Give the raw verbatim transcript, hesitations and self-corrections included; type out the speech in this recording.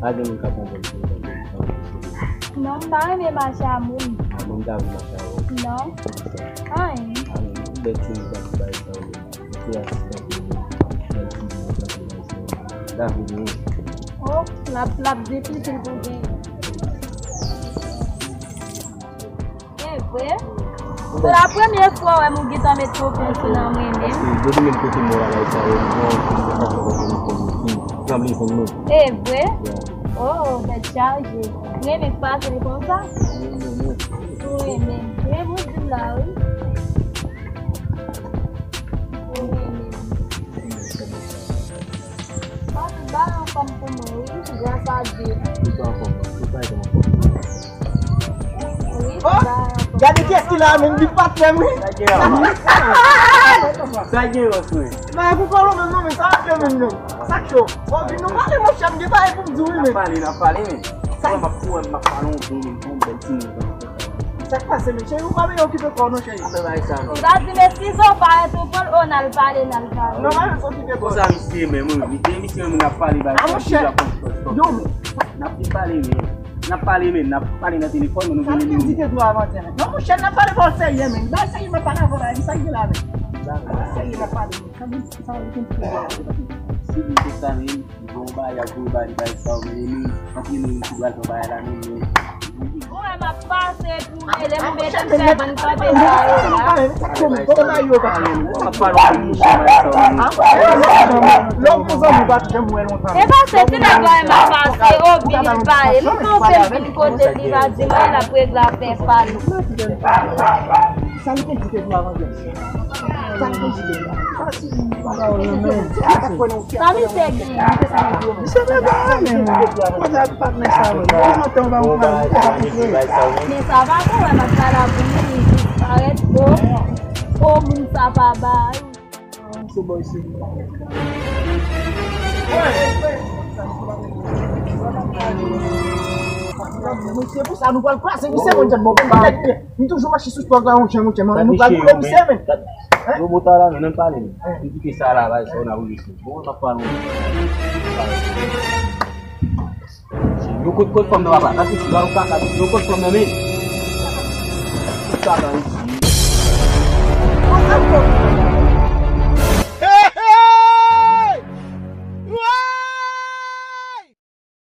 Pa gen moun k ap pran pòz pou yo tankou fanmi sou li. Non, m pa renmen mache a moun. A moun ta vle mache a ou. Non. Anyen. Anyen. Bèl ti moun k ap bay sa ou. Ou te asistan pou li. Bèl ti moun k ap bay sa ou. David, non. Oh, l ap, l ap difisil pou gen. E vre? Se la premye fwa w wè m ou gentan met konfyans ou nan mwen menm. Depi menm kote mwen la, sa yo, mwen, mwen pa konn kote mwen konn fi, sanble zanmi. E vre? Yeah. Oh, tèt chaje. Renmen k pase l konsa? Wi, wi, wi. Ou renmen. Men bon di m la, wi. Ou renmen. Patrick, ba yo anfòm pou mwen, wi, gras a Dye. Tout anfòm, tout bagay anfòm. Wi, tout bagay anfòm. Gade kiyès ki la menm, li pa t fè m ri. Sa gen yo, frè. Nan pou kolo menm non, men sa va fè menm non. Sa k cho. Bon, vin nou pale, monchè, m gen bagay pou m di w, wi, men. N ap pale, n ap pale, men. Sa m ap pou m ap pale yon bon, yon bon bèl ti moun. Sa k pase, men cheri, ou pa bezwen okipe kò w non, cheri. Apre bagay sa, non. Ou ta di, men si zon parèt ou pran l, o, n al pale, n al pale. Non, pa bezwen okipe kò w. Konsa misye menm, wi. Misye, misye menm, n ap pale bagay sa, monchè. Yo, men. N ap vin pale, men. N ap pale, men. N ap pale nan telefòn, men nou vin. Sa vin di te dwa avantyè, men. Non, monchè, n ap pale pa w serye, men. Bagay serye, m ap pale avè w, bagay sa ki la, men. Bagay serye, n ap pale, men. Sa vin, sa vin pou w. Si li te sa, men. Bon, ba, y ap voye ba li bay sa, men li, anpil moun ki pral pran bagay la, men, men. Ou wè m ap pase pou mele, m mete m fè bann kanpe sa yo la. Ap pale anpil moun bay sa, men. E pase, ti nèg la, m ap pase, o, vin pale. M konprann vin kote li va di mwen, l ap regle afè pa l. Sa li te di te dwa avantyè. Sa misye gen? Misye mègre, men. Mwen te ap patnè sa, men. Mwen te ap patnè sa, men. Men sa pa bon, wè, m ap pale avè w, li disparèt, o, o, moun sa pa bay. Se bòy, se li. Se pou sa nou pral pase, misye, mwen, bon, bon, bon. M toujou mache sou twòk la, monchè, monchè, men nou pral boule misye, men. Yo, bota la, men, nan pale, men. M kite sa la, bay sa, w nan boule misye. Bon, w pa pale, men. Yo, kot, kot fanm nan, papa? Gad misye, gad yon kaka, misye. Yo, kot fanm nan, men. Kaka, misye.